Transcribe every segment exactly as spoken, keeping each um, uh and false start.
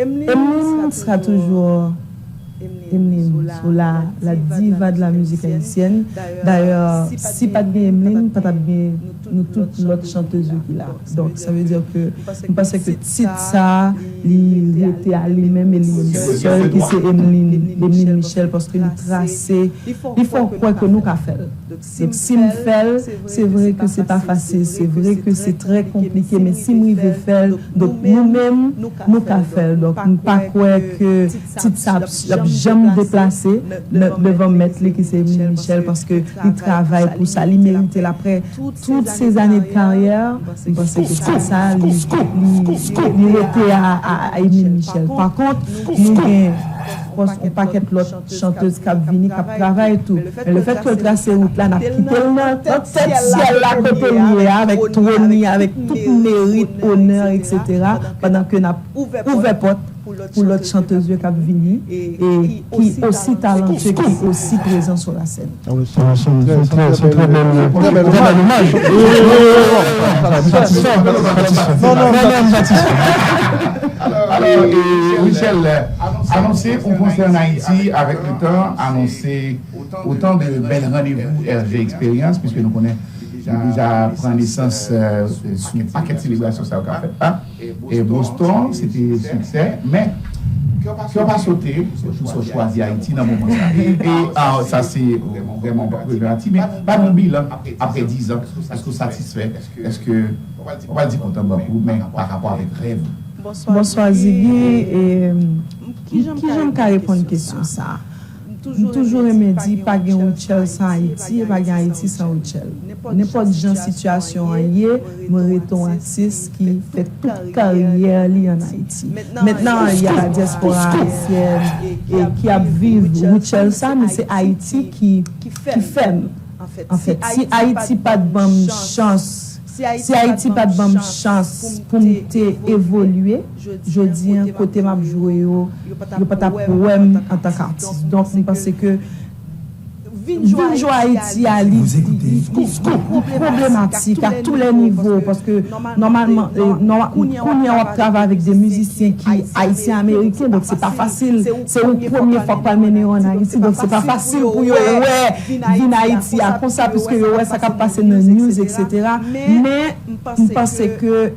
Emeline sera toujours Emeline Zola, la diva de la musique haïtienne. Dayè, si pa t gen Emeline, pa t ap gen nou tout lòt chantez yo ki la. Donk, sa vle di ke m panse ke tit sa, li rete a li menm e li menm sèl, ki se Emeline, Emeline Michel, paske li trase, li fè w kwè ke nou ka fè l. Donk, si m fè l, se vre ke se pa fasil, se vre ke se trè konplike, men si m rive fè l, donk, nou menm, nou ka fè l. Donk, m pa kwè ke tit sa ap, ap janm deplase de-, devan mèt li, ki se Emeline Michel, paske li travay pou sa, li merite l. Apre tout se zane de karyè, m panse ke tit sa, li, li, li rete a, a, a Emeline Michel. Pa kont, nou gen yon pakèt lòt chantez k ap vini, k ap travay tou. Men lefètke l trase wout la, n ap kite l nan, nan tèt syèl la kote l ye a, avèk twòn li, avèk tout merit, onè, etsetera, pandan ke n ap ouvè pòt pou lòt chantez yo k ap vini e ki osi talantye, ki osi prezan sou lasèn. Ah oui, c'est c'est très, c'est très bel, très bel hommage. Oui, oui, oui, oui, oui. Satisfè, satisfè. Non, non, satisfè. Alò, e, Michel, anonse yon konsè an Ayiti avèk le tan, anonse otan de bèl randevou R G Experience, piske nou konnen li deja pran nesans, e, sou pakèt selebrasyon sa yo k ap fèt la. E Boston, se te siksè, men kè w pa sote, ou chwazi Ayiti nan moman sa. E, e, a, sa se vrèman yon premye pati, men ba nou yon bilan apre diz an. Èske w satisfè? Èske, w pral di kont an bank ou, men pa rapò avèk rèv ou? Bonswa Ziggy, e, ki, kijan m ka reponn kesyon sa a? M toujou renmen di, pa gen Rutshelle san Ayiti, e pa gen Ayiti san Rutshelle. Nenpòt jan sitiyasyon an ye, mwen rete yon atis ki fè tout karyè li ann Ayiti. Mentnan, y a la dyaspora ayisyèn e ki ap viv Rutshelle sa, men se Ayiti ki, ki fè m. Anfèt, si Ayiti pa t ban m chans, si Ayiti pa t ban m chans pou m te evolye, jodi an, kote m ap jwe yo, yo pa t ap wè m antank atis. Donk, m panse ke vin jwe Ayiti a, li, li, li, li pwoblematik a tou lè nivo, paske nòmalman, e, nòma-, kounye a w ap travay avèk de mizisyen ki ayisyen ameriken, donk se pa fasil. Se yon premye fwa k pral mennen yo ann Ayiti, donk se pa fasil pou yo wè vin Ayiti a konsa, piske yo wè sa k ap pase nan news, etsetera. Men, m panse ke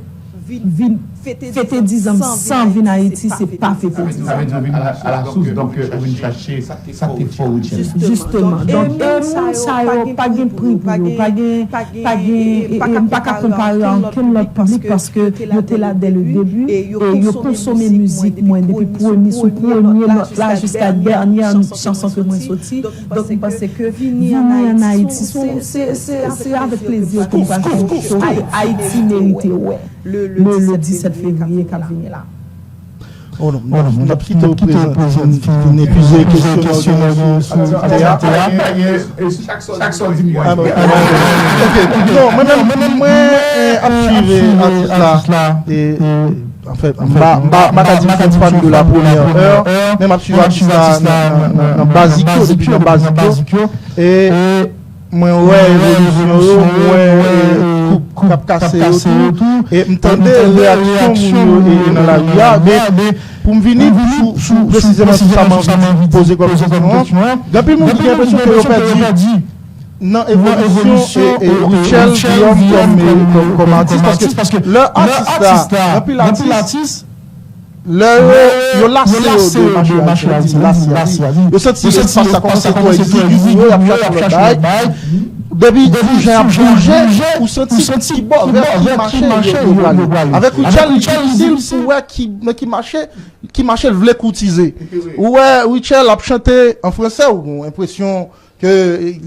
vin fete diz an san vin Ayiti, se pa fete diz an. Sa vle di w vin alasous, donk, ou vin chache sa k te fè w Rutshelle. Jisteman. Donk, e moun sa yo, pa gen pri pou yo, pa gen, pa gen, e, e m pa ka konpare a okenn lòt piblik, paske yo te la dès le début, e yo konsome mizik mwen depi premye, sou premye nòt la jiska dènyè chanson ke mwen soti. Donk, m panse ke vini ann Ayiti, se, se, se, se avèk plezi ke m pral fè yon show. Ay-, Ayiti merite wè le, le disèt fevriye k ap vini la. Oh non, n ap, n ap kite w prezante, fin epuize kesyon nan sou aktivite a. Chak sa w di m, mwen. Ah, non, ok. Non, mwen menm, mwen menm, mwen, e, ap swive atis la. E, anfèt, m pa, m pa, m pa ka di m se yon fan de la première heure, men m ap swive atis la nan, nan, nan, nan bazik yo, depi nan bazik yo. E, mwen wè evolisyon yo, mwen wè, e, koup k ap kase yo tou, e m tande reyaksyon moun yo, e, e nan lari a, men pou m vini sou, sou, presizeman sou sa m anvi di, poze kòm kesyon an, gen anpil moun ki gen enpresyon ke yo pèdi nan evolisyon, e, e, Rutshelle Guillaume kòm, e, kòm, kòm atis, paske lè atis la, gen anpil atis, lè yo, yo lase yo de mache ayisyen, di lase a, wi. Yo santi espas la kòmanse twò egzigu pou yo, y ap chache lòt bagay. Depi, depi jan y ap bouje, ou santi ki bò, vè ki mache yo, yo prale. Avèk Rutshelle, li difisil pou wè ki, nan ki mache, ki mache l vle koutize. Ou wè Rutshelle ap chante an franse, ou gen enpresyon ke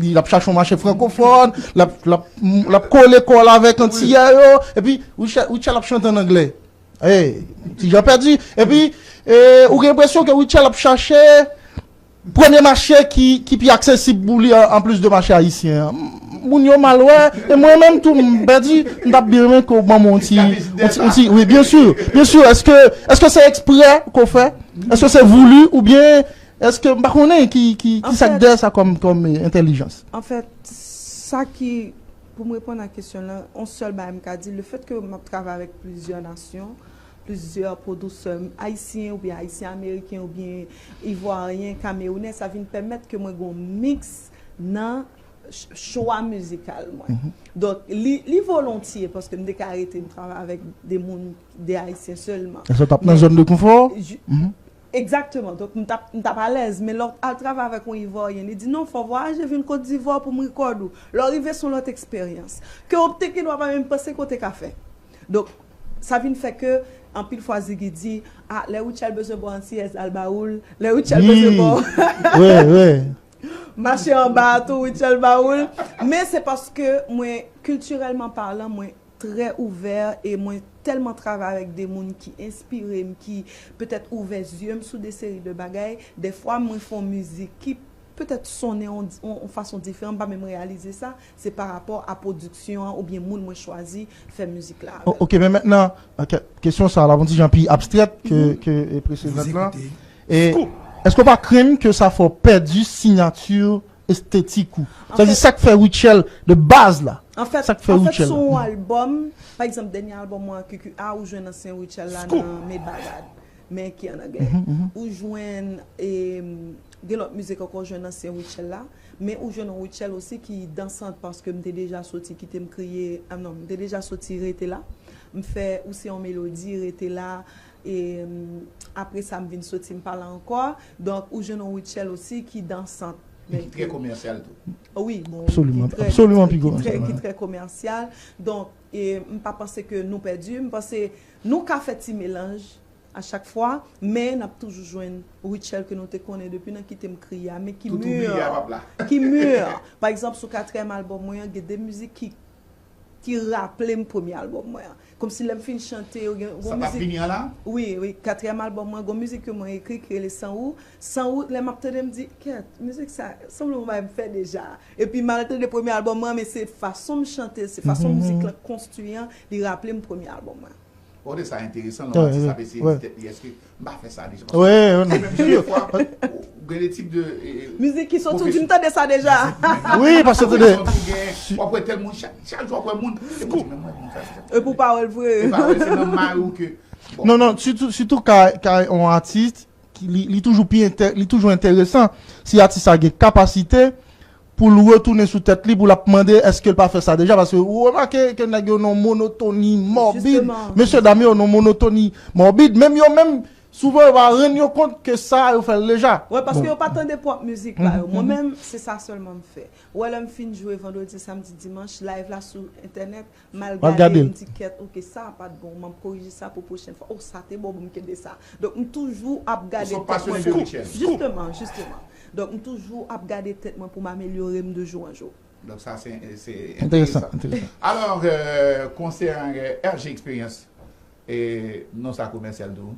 li ap chache yon mache frankofòn, l ap, l ap, l ap kole kò l avèk antiyè yo, epi Rutshelle, Rutshelle ap chante an anglè. E, ti jan pèdi. Epi, e, ou gen enpresyon ke Rutshelle ap chache premye mache ki, ki pi aksesib pou li, an, anplis de mache ayisyen an. Moun yo mal wè, e mwen menm tou, m pèdi, m t ap byen renmen ke w ban mwen yon ti, yon ti, yon ti, wi, byen si, byen si, èske, èske se eksprè ke w fè? Èske se voulu oubyen èske, m pa konnen ki, ki, ki sa k dèyè sa kòm, kòm, e, entèlijans? Anfèt, sa ki, pou m reponn a kesyon lan, yon sèl bagay m ka di, lefètke m ap travay avèk plizyè nasyon, plizyè pwodiktè ayisyen oubyen ayisyen-ameriken oubyen ivwaryen, kamewounè, sa vin pèmèt ke mwen gen yon miks nan ch- chwa mizikal mwen. Donk, li, li volontye, paske m te ka rete m travay avèk de moun, de ayisyen sèlman. Èske w t ap nan zòn de konfò? Egzakteman. Donk, m t ap, m t ap alèz. Men lè w al travay avèk yon ivwaryen, li di, "Non, fò w vwayaje vin Kot Divwa pou m rekòd ou." Lè w rive, se yon lòt eksperyans. Ke w te gen dwa pa menm panse ke w te ka fè. Donk, sa vin fè ke, anpil fwa, Ziggy di, "Ah, lè Rutshelle bezwen ba w antiyèz, al ba ou l. Lè Rutshelle bezwen ba w." Wi, wi. Mache anba a tou, Rutshelle ba ou l. Men se paske mwen, kiltirèlman palan, mwen trè ouvè e mwen tèlman travay avèk de moun ki enspire m, ki petèt ouvè zye m sou de seri de bagay. Dèfwa, mwen fè yon mizik ki petèt sonnen yon, yon, yon fason diferan, m pa menm reyalize sa, se pa rapò a pwodiksyon an oubyen moun mwen chwazi fè mizik la avè l. Ok, men mentnan, ok, kesyon sa a, l ap yon ti jan pi abstrèt ke, ke, e, preseydan lan. E, èske w pa krenn ke sa fè w pèdi siyati estetik ou? Sa vle di, sa k fè Rutshelle de baz la. Anfèt, sa k fè anfèt, Rutshelle sou yon albòm, pa egzanp, dènye albòm mwen, Q Q A, ou jwenn ansyen Rutshelle la nan Made by God, men ki an anglè. Ou jwenn, e, gen lòt mizik ankò, ou jwenn ansyen Rutshelle la, men ou jwenn yon Rutshelle osi ki dansant, paske m te deja soti Kite m kriye, ah non, m te deja soti Rete la. M fè Ou se yon melodi, Rete la, e, m, apre sa, m vin soti, m pa la ankò. Donk, ou jwenn yon Rutshelle osi ki dansant. E ki trè komèsyal tou. Wi, bon, absoliman, ki trè, absoliman ki trè, pi ki trè, komèsyal, ki trè komèsyal. Donk, e, m pa panse ke nou pèdi. M panse nou ka fè ti melanj a chak fwa, men n ap toujou jwenn Rutshelle ke nou te konnen depi nan Kite m kriye a, men ki mûr, ki mûr. Pa egzanp, sou katriyèm albòm mwen an, gen de mizik ki, ki raple m premye albòm mwen an. Kòmsi lè m fin chante, yo gen, sa t ap vini an la? Wi, wi, katriyèm albòm mwen, gon mizik ke mwen ekri ki rele San ou. San ou, lè m ap tande, m di, "Kèt, mizik sa, sanble yon bagay m fè deja." Epi m al tande premye albòm mwen, men se fason m chante, se fason mizik lan konstwi an, li raple m premye albòm mwen. Bon, de sa enteresan, lè yon atis ap eseye di tèt li, èske m pa fè sa deja? Paske se menm jan de fwa, ou gen de tip de, e, e, mizik ki soti, ou di, "M tande sa deja." Wi, paske tande, w ap wè tèl moun, chak, chak jou w ap wè moun, e pou di, "Men mwen, moun sa deja." E pou pawòl vre. E pawòl, se nan may ou ke, bon. Non, non, sitou, sitou ka, ka yon atis, ki, li, li toujou pi enterè-, li toujou enteresan si atis la gen kapasite pou l retounen sou tèt li, pou l ap mande èske l pa fè sa deja, paske ou remake ke nèg yo nan monotoni mòbid. Mesye dam yo nan monotoni mòbid, menm yo menm, souvan yo pa rann yo kont ke sa yo fè l deja. Wi, paske yo pa tande pwòp mizik pa yo. Mwen menm, se sa sèlman m fè. Ou wè, lè m fin jwe vandredi, samdi, dimanch, live la sou entènèt, m al gade, m di, "Kèt, ok, sa a pa t bon, m ap korije sa pou pwochèn fwa. Oh, sa te bon, bon, m kenbe sa." Donk, m toujou ap gade tèt mwen pou, jisteman, jisteman. Donk, m toujou ap gade tèt mwen pou m amelyore m de jou an jou. Donk, sa, se, se enteresan. Enteresan, enteresan. Alò, euh, konsènan, euh, R G Experience, e non sa komèsyal tou.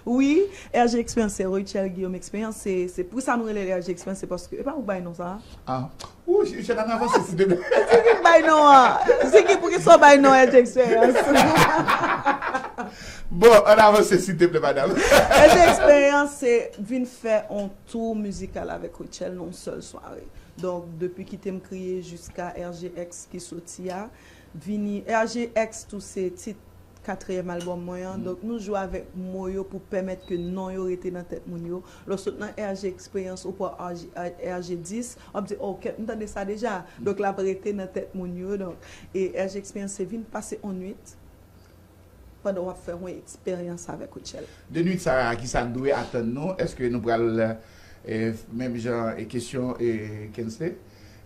Wi, R G Experience, se Rutshelle Guillaume Experience, se, se pou sa nou rele R G Experience, se paske, e pa ou k bay non sa a? Ah. Ou, Rutshelle, ann avanse, silteplè. Ziggy k bay non an. Ziggy, poukisa w bay non R G Experience? Bon, ann avanse, silteplè, madanm. R G Experience, se vin fè on tou mizikal avèk Rutshelle nan yon sèl sware. Donk, depi Kite m kriye jiska R G X ki soti a, vini, R G X tou se tit katriyèm albòm mwen an. Donk, nou jwe avèk mo yo pou pèmèt ke non yo rete nan tèt moun yo. Lè w sot nan R G Experience, ou pran R G, R G dis, w ap di, "Oh, kèt, m tande sa deja." Donk, l ap rete nan tèt moun yo. Donk, e R G Experience, se vin pase on nwit pandan w ap fè yon eksperyans avèk Rutshelle. De nwit sa a, kisa n dwe atann nou? Èske nou pral, e, menm jan, e, kesyon, e, Kensley?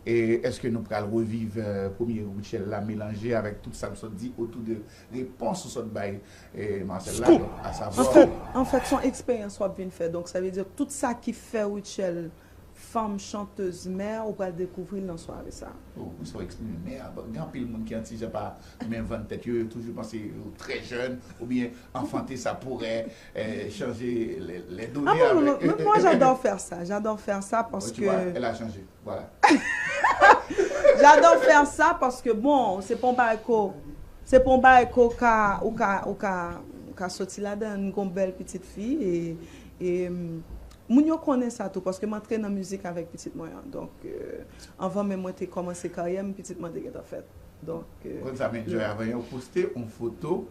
E èske nou pral reviv, e, premye Rutshelle la melanje avèk tout sa m sot di otou de repons ou sot bay, e, Marcel la, donk, asavwa. Anfèt, anfèt, se yon eksperyans w ap vin fè. Donk, sa vle di tout sa ki fè Rutshelle fanm chantez mè, ou pral dekouvri l nan sware sa. Oh, ou sa eksprime mè a. Bon, gen anpil moun ki an ti jan pa men vann tèt yo, yo toujou panse yo trè jèn, oubyen enfante sa pourrait, euh, changer les, les données. Ah, bon, avec, non, non, moi, j'adore faire ça. J'adore faire ça parce que... Oh, tu vois, elle a changé. Voilà. J'adore faire ça parce que, bon, se pa yon bagay ko, se pa yon bagay ko ka, ou ka, ou ka, ou ka soti ladan, m gon bèl pitit fi, e, e, m, moun yo konnen sa tou, paske m antre nan mizik avèk pitit mwen an. Donk, euh, anvan menm mwen te kòmanse karyè m, pitit mwen te gentan fèt. Donk, euh, ou konn sa m enjoy avan yè, ou poste yon foto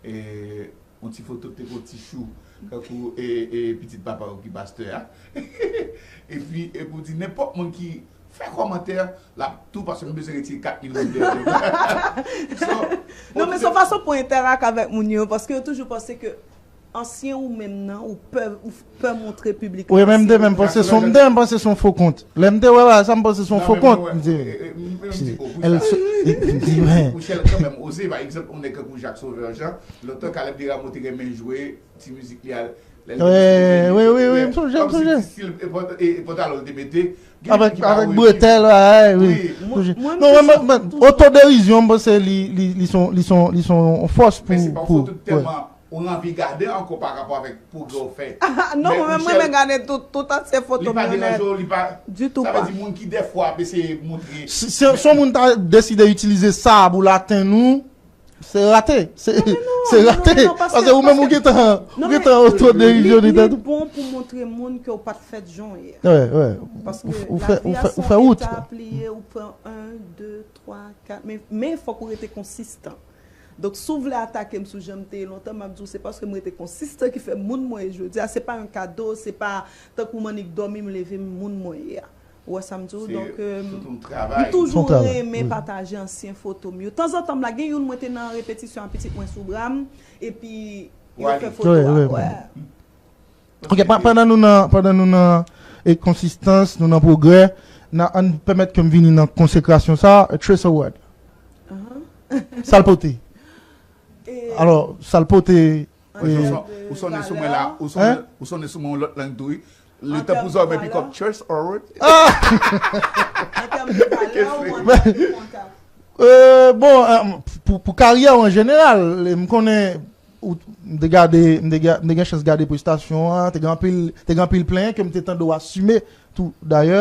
E, yon ti foto te gon ti chou, kankou e, e pitit papa w ki pastè a. Epi, epi w di nenpòt moun ki fè kòmantè, l ap tou, paske m bezwen retire kat mil goud deyò. So, Non, men se yon fason pou entèrak avèk moun yo, paske yo toujou panse ke ansyen ou menm nan, ou pè, ou pè montre piblik la. Wi, men m te menm panse se yon, m te menm panse se yon fo kont. Lè m te wè bagay sa, m panse se yon fo kont. M di, M di, oh, el, Pouchel, m di, men. Pouchel kanmenm oze, pa egzanp, yon nèg kankou Jacques Sauveur Jean, lontan Caleb Desrameaux te renmen jwe ti mizik li a. Wi, wi, wi, wi, m sonje, m sonje. Stil e pant-, e, e pantalon l te mete. Avèk, avèk bretèl, wi, wi. Mwen, Non, mwen men, men, men, otoderizyon, m panse li, li, li son, li son, li son fòs pou, Men se pa pou, foto tèlman ou anvi gade ankò pa rapò avèk pwogrè w fè. Non, mwen menm, mwen renmen gade tout, tout ansyen Li foto pa mwen deranje nèt. w, li pa. Ditou Sa pa. Vle di moun ki dèfwa ap eseye montre. Si, si, si yon moun ta deside itilize sa pou l atenn ou, se rate. Se, se Non, non, rate. non, paske, Paske ou menm ou paske, gentan, non, ou men gentan otoderizyon li, li li tantou. Bon pou montre moun ke w pa t fèt jan w ye. Wè, wè. Paske Ou, ou fè, lavi ou a fè, se ou fè yon wout. Etap li ye, ou pran en, de, twa, kat, men, men fòk ou rete konsistan. Donk, si w vle atake m sou jan m te ye lontan, m ap di w se paske m rete konsistan ki fè moun mwen ye jodi a. Se pa yon kado, se pa tankou m annik dòmi, m leve m moun mwen ye a. Ou wè sa m di w? Se Donk, euh, tout yon m travay. toujou Son travay, renmen wi. Pataje ansyen foto m yo. Tanzantan, m la gen youn, mwen te nan repetisyon a pitit mwen sou bra m, epi yo Wale. fè foto Wi, a. wi, Wè. wi. Ok, pa- pandan nou nan, pandan nou nan e konsistans, nou nan pwogrè, nan, ann pèmèt ke m vini nan konsekrasyon sa, Trace Award. Sa l pote. E Alò, sa l pote. an e- tèm Ou de sonnen sou mwen valè, la, ou sonnen, Hein? Ou sonnen sou mwen yon lòt lang tou, wi. Le An tan tèm pou sa, de men pick valè. up Trace Award. An tèm de valè ou an tèm de kontak? Euh, bon, euh, pou, pou karyè an jeneral, m konnen ou, m te gade, m te ga- m te gen chans gade prestasyon an, te gen anpil, te gen anpil plenyen ke m te tande w asime tou dayè,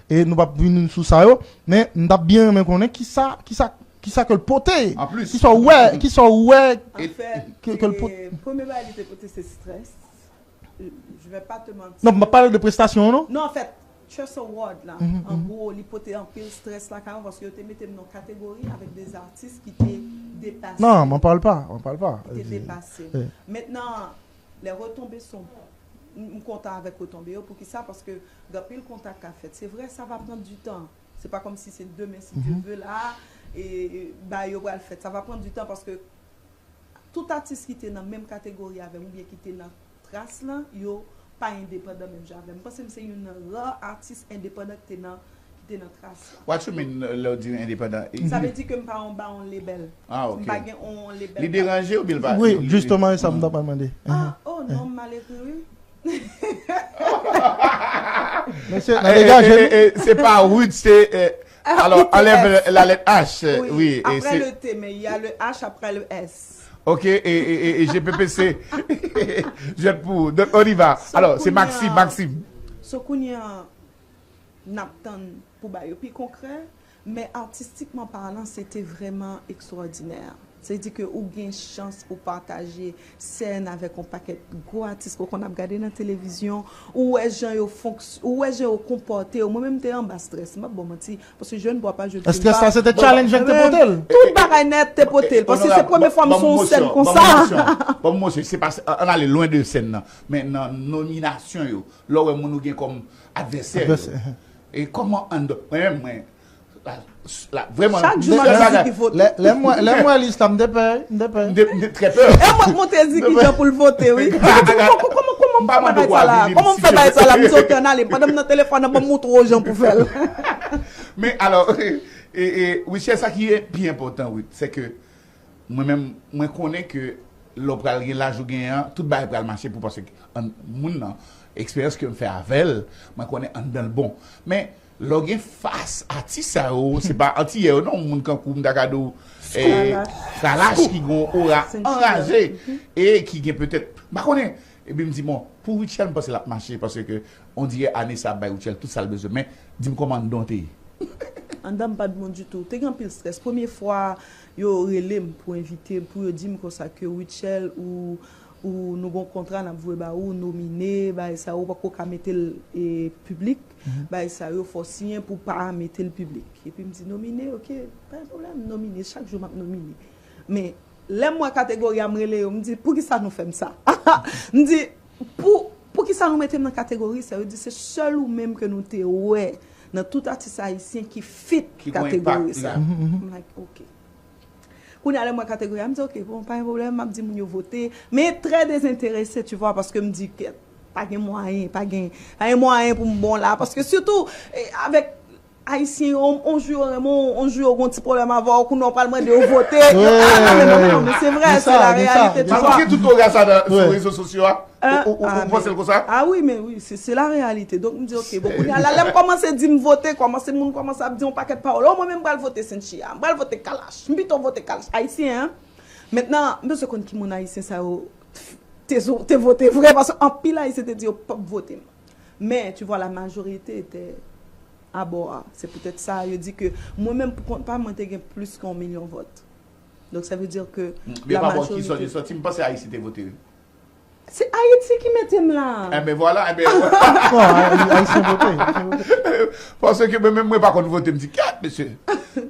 e nou p ap vin sou sa yo, men m t ap byen renmen konnen kisa, kisa, kisa ke l pote, An plis. Kisa w wè, kisa w wè, Anfèt, ke- ke l pot- e, premye bagay li te pote se strès. Je vais pas te mentir. Non, m pa pale de prestasyon an, non? Non, anfèt, Trace Award la, Mhm, an mhm. Gwo, li pote anpil strès la kay mwen paske yo te mete m nan kategori avèk de atis ki te depase. Non, m'en parle pas, m'en parle pas. Ki te depase. Eh. Maintenant, les retombées sont, m m kontan avèk retonbe yo. Poukisa? Paske gen anpil kontak k ap fèt. Se vre, sa va pran du temps. Se pa kòmsi se demen, si Dye vle, la, e, e, bagay yo pral fèt. Sa va pran du temps paske tout atis ki te nan menm kategori avè m oubyen ki te nan tras lan, yo pa endepandan menm jan avè m. M panse m se youn nan ra atis endepandan ki te nan, ki te nan tras lan. What you mean lè w di endepandan? Sa vle di ke m pa anba yon label. Ah, ok. M pa gen yon label. Li deranje w oubyen l pa? Wi, li- jisteman, e sa m t ap mande. Ah, oh non, m mal ekri, wi. Mesye, Eh, nan degaje eh, nou. Eh, eh, se pa Ruth, se, eh, alò, anlèv la lèt H. Wi, Wi, e après se le T, mais il y a le H après le S. Ok, e, e, e, e G P P C. Jwèt pou ou. Donk, on y va. Alò, se Maxime, Maxime. So kounye a, n ap tann pou ba yo pi konkrè, men artistikman palan, se te vrèman ekstwòdinè. Se di ke ou gen chans pou pataje sèn avèk yon pakèt gwo atis ke w konn ap gade nan televizyon, ou wè jan yo fonks-, ou wè jan yo konpòte yo. Mwen menm, m te anba strès, m p ap ba w manti, paske je ne bois pas, je ne fume Strès la, pas. Se te challenge ke te pote l. Tout bagay nèt te pote l, paske se premye fwa m sou yon sèn konsa. Ban m mosye, se pa, ann ale lwen de sèn nan, men nan nominasyon yo, lè w wè moun ou gen kòm advèsè yo. Advèsè. E kòman anndan, mwen menm, mwen, la, la, vrèman, Chak jou m ap di ki vote. Lè, lè m wè, lè m wè lis la, m te pè, m te pè. M te, m te trè pè. E mwen k monte di ki jan pou l vote, wi. Kòman, kòman, kòman m fè bagay sa la? Kòman m fè bagay sa la? M di, ok, ann ale, pandan m nan telefòn nan, ban m montre w jan pou fè l. Men alò, e, e, Wichel, sa ki pi enpòtan, wi, se ke mwen menm, mwen konnen ke lè w pral gen laj ou genyen an, tout bagay pral mache pou, paske an, moun nan, eksperyans ke m fè avè l, mwen konnen anndan l bon. Men, lè w gen fas atis sa yo, se pa antiyè yo non, moun kankou m ta ka di w, eh, Kalash ki gen yon ora anraje, e ki gen petèt, m pa konnen, epi m di, bon, pou Rutshelle, m panse l ap mache, paske on dirè ane sa ap bay Rutshelle tout sa l bezwen, men di m kòman anndan w te ye. Anndan m pa t bon ditou. Te gen anpil strès. Premye fwa yo rele m pou envite m, pou yo di m konsa ke Rutshelle ou, ou nou gon kontra n ap voye ba ou, nomine, bagay sa yo, ou pako ka mete l e, piblik, bagay sa yo fò w siyen pou w pa mete l piblik. Epi m di nomine, ok, pa gen pwoblèm, nomine, chak jou m ap nomine. Men Lè m wè kategori a, m rele yo, m di, "Poukisa nou fè m sa?" M di, "Pou, poukisa nou mete m nan kategori sa?" Yo di, "Se sèl ou menm ke nou te wè nan tout atis ayisyen ki fit kategori sa." I'm like, "Ok." Kounye a, lè m wè kategori a, m di, "Ok, bon, pa gen pwoblèm, m ap di moun yo vote." Men trè dezenterese, tu vois, paske m di, "Kèt, pa gen mwayen, pa gen, pa gen mwayen pou m bon la." Paske sitou, eh, avèk Ayisyen yo, on jou yo renmen w, on jou yo gon ti pwoblèm avè w, kounye a w pral mande yo vote. Yo, ah, non, men non, men non, men se vrè, se la reyalite, tu vois. Paske tout orè sa nan, sou rezo sosyo a. Ou, ou, ou, ou panse l konsa? Ah wi, men wi, se, se la reyalite. Donk, m di, "Ok, bon, kounye a la, lè m kòmanse di m vote, kòmanse moun kòmanse ap di yon pakèt pawòl. O, mwen menm m pral vote Cynthia, m pral vote Kalash, m pito vote Kalash." Ayisyen, hein? Mentnan, m bezwen konn ki moun ayisyen sa yo te, zo- te vote vre, paske anpil ayisyen te di yo p ap vote m. Men, tu vois, la majorité était à bò a. Se poutèt sa, yo di ke mwen menm, pou kont pa mwen, te gen plis ke yon milyon vòt. Donk, sa vle di ke la majorité. Men pa bò ki sòti, sòti, m panse Ayiti te vote, wi. Se Ayiti ki mete m la. Enben, vwala, enben. Bon, Ay- Ayisyen vote, Ayisyen vote. Paske mwen menm, mwen pa konn vote, m di, "Kèt, mesye."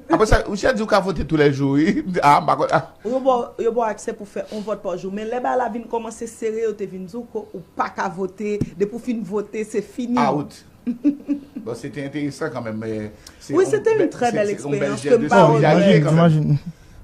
Apre sa, ou chè di ou ka vote tou lè jou, wi. M di, "Ah, m pa konn, ah." Yo ba w, yo ba w aksè pou fè yon vòt pa jou. Men lè bagay la vin kòmanse sere, yo te vin di w ke ou pa ka vote. Depi w fin vote, se fini. Out. Bon, se te enteresan kanmenm, men se yon bèl, se, se yon bèl jès de solidarite kanmenm. Wi, se te yon trè bèl eksperyans ke m pa regrèt. Imajine, imajine.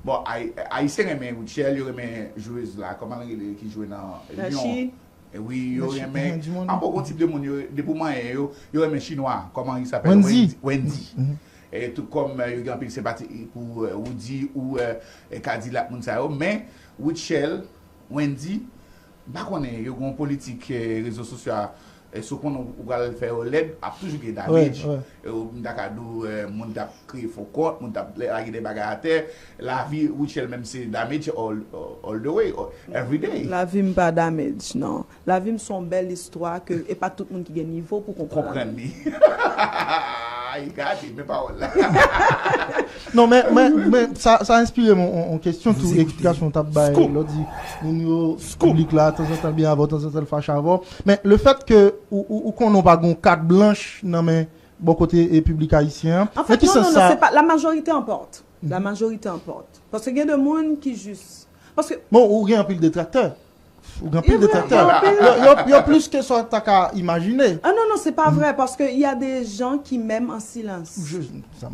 Bon, Ay- Ayisyen renmen Rutshelle, yo renmen jwez la, kòman l rele, ki jwe nan Lyon? Wi, yo renmen. An bon, gon tip de moun, yo, depi w manyen yo, yo renmen chinwa, kòman li sapèl? Wendy. Wendy. E tou kòm, eh, yo gen anpil senpati pou, eh, Roody ou, eh, eh, Kadilak, moun sa yo, men Rutshelle, Wendy, m pa konnen, yo gon politik, eh, rezo sosyo a, eh, si w konnen ou pral fè yo lèd, ap toujou gen damage. E, m ta ka di w, eh, moun t ap kreye fo kont, moun t ap lage de bagay atè. Lavi Rutshelle menm se damage all, all the way, every day. Lavi m pa damage, non. Lavi m se yon bèl istwa ke e pa tout moun ki gen nivo pou konprann. Konprann li. Ay, gade, men pawòl la. Non, men, men, men sa, sa enspire m yon, yon, yon kesyon tou, eksplikasyon w t ap bay lòt di, moun yo, piblik la, tanzantan l byen avè w, tanzantan l fache avè w. Men lefèt ke ou, ou, ou konnen w pa gen yon kat blanch nan men bò kote e piblik ayisyen an. An fèt, non, non, non, se pa, la majorité emporte. La majorité emporte. Paske gen de moun ki jis, paske. Bon, ou gen anpil detraktè. Ou gen anpil detraktè. Yo, yo, yo plis ke sa w ta ka imajine. Ah non, non, se pa vrè, paske y a des gens qui m'aiment en silence.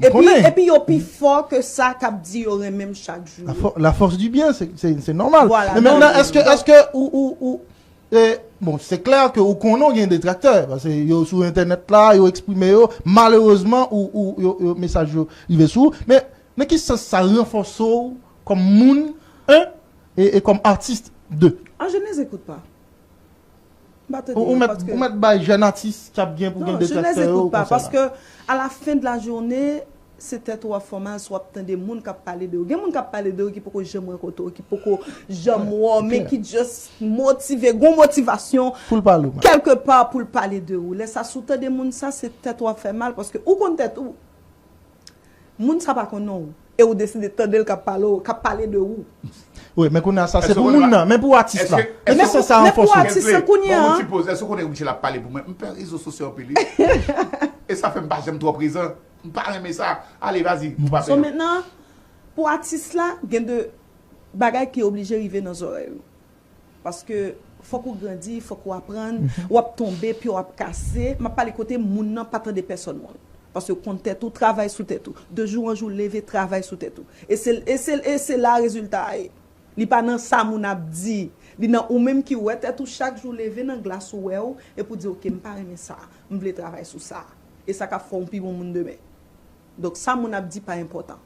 Epi, epi yo pi fò ke sa k ap di yo renmen m chak jou. La fò-, la force du bien, se, se, se nòmal. Men mentnan, èske, èske ou, ou, ou, e, bon, se klè ke ou konnen w gen detraktè, paske yo sou entènèt la, yo eksprime yo, malerezman, ou, ou, yo, yo, mesaj yo rive sou ou, men nan ki sans sa ranfòse w kòm moun, en, e, e kòm atis, de? Ah, je ne les écoute pas. M pa tande yo, paske. Ou, ou mèt, ou mèt bay jèn atis k ap gen pou gen detraktè yo konsèy la. Non, je ne les écoute pas, paske à la fin de la journée, se tèt ou ap fè w mal si w ap tande moun k ap pale de ou. Gen moun k ap pale de ou ki poko janm rankontre w, ki poko janm wè w, men ki just motive, gon motivasyon. Pou l pale w mal. Kèlkepa pou l pale de ou. Lè sa, si w tande moun sa, se tèt ou ap fè mal, paske ou konn tèt ou. Moun sa pa konnen w, e ou deside tande l k ap pale w, k ap pale de ou. Wi, men kounye a sa, se pou moun nan, men pou atis la. Men ki sans sa ranfòse w? Men pou atis la kounye a. Bon, ti poz, èske w konnen Rutshelle ap pale pou mwen? M pè rezo sosyo anpil, wi. E sa fè m pa janm twò prezan. M pa renmen sa. Ale, vazi, nou pa pè. So, mentnan, pou atis la, gen de bagay ki oblije rive nan zòrèy ou. Paske fòk ou grandi, fòk ou aprann, w ap tonbe, pye w ap kase. M ap pale kote moun nan pa tande pèsòn moun. Paske konn tèt ou, travay sou tèt ou. De jou an jou, leve, travay sou tèt ou. E se, e se, e se la rezilta a ye. Li pa nan sa moun ap di. Li nan ou menm ki wè tèt ou chak jou leve nan glas ou wè w, epi w di, "Ok, m pa renmen sa. M vle travay sou sa." E sa k ap fè w yon pi bon moun demen. Donk, sa moun ap di pa enpòtan.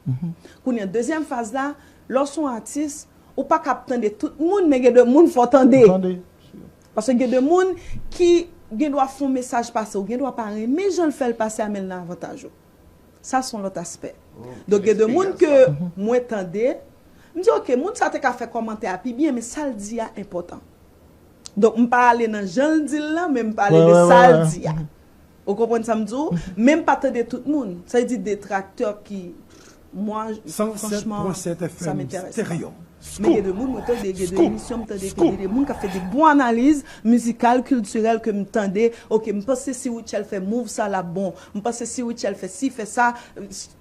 Kounye a, dezyèm faz la, lè w se yon atis, ou pa ka ap tande tout moun, men gen de moun fò w tande. Paske gen de moun ki gen dwa fè yon mesaj pase, ou gen dwa pa renmen jan l fè l pase a, men l nan avantaj ou. Sa se yon lòt aspè. Donk, gen de moun ke mwen tande, m di, "Ok, moun sa te ka fè kòmantè a pi byen, men sa l di a enpòtan." Donk, m pa ale nan jan l di l lan, men m pale de sa l di a. Ou konprann sa m di w? Men m pa tande tout moun. Sa vle di detraktè ki, mwa, franchman, sa m enterese pa. Men gen de moun mwen tande, gen de emisyon m tande, gen de, de moun k ap fè de bon analiz mizikal, kiltirèl ke m tande. Ok, m panse si Rutshelle fè move sa, l ap bon. M panse si Rutshelle fè si, fè sa,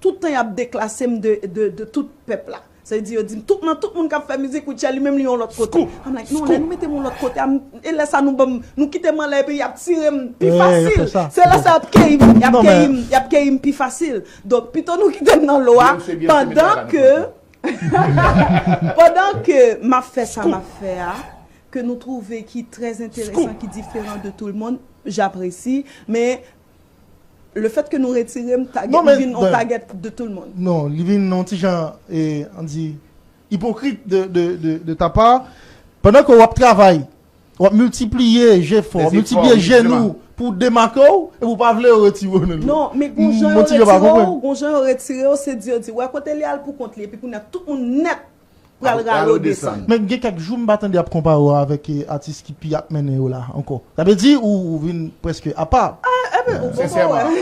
tout tan y ap deklase m de, de, de tout pèp la. Sa vle di, yo di m, tout, nan tout moun k ap fè mizik, Rutshelle, li menm, li yon lòt kote. I'm like, non, lè nou mete m yon lòt kote, e lè sa nou ban m, nou kite m anlè, epi y ap tire m pi fasil. Se lè sa y ap keyi m, y ap keyi m, y ap keyi m pi fasil. Donk, pito nou kite m nan lo a, pandan ke, pandan ke m ap fè sa m ap fè a, ke nou twouve ki trè enteresan, ki diferan de tout le monde, j'apprécie, men le fait que nou retire m, target, li vin yon target de tout le monde. Non, li vin yon ti jan, e, on di, ipokrit de, de, de, de ta pa. Pandan ke w ap travay, w ap miltipliye jefò, w ap miltipliye jenou pou w demake w, epi w pa vle yo retire w nan lo. Non, men gon jan yo retire w, gon jan yo retire w, se di yo di, wè kote li al pou kont li, epi kounye a tout moun nèt pral rale w desann. Men gen kèk jou m pa tande y ap konpare w avèk, e, atis ki pi ap mennen yo la ankò. Sa vle di ou, ou vin prèske apa. Sensèman.